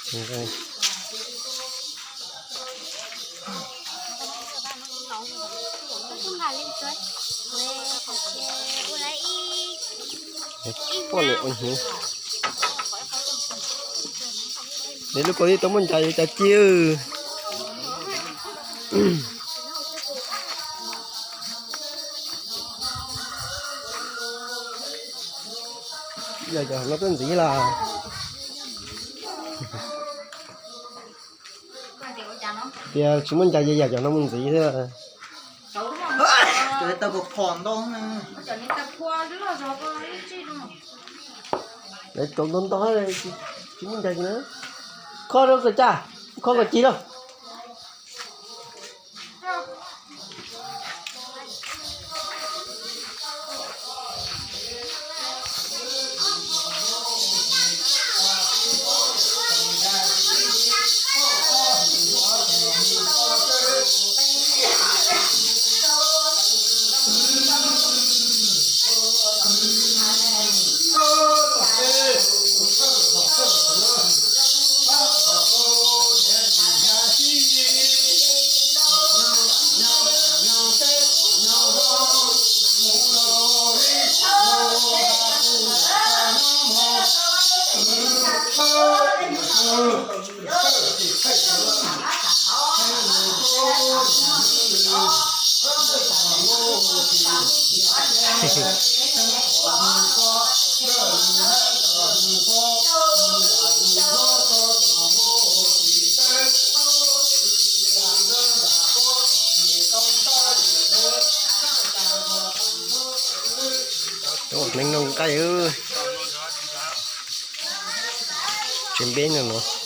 Poj niam ua hnyuv. Nws lub kaus dib tau muaj ncas yuav cas ci. Yog cov no tuaj ntxiv los? Tias tsis muaj ncas ces yam cov no mus ntxiv xwb. Lawv rauv ntau ntau, tsis muaj ncas na. Kho rau kom cas, kho kom ci lauj. Ua neeb noj nqaij, tsis npeb no no.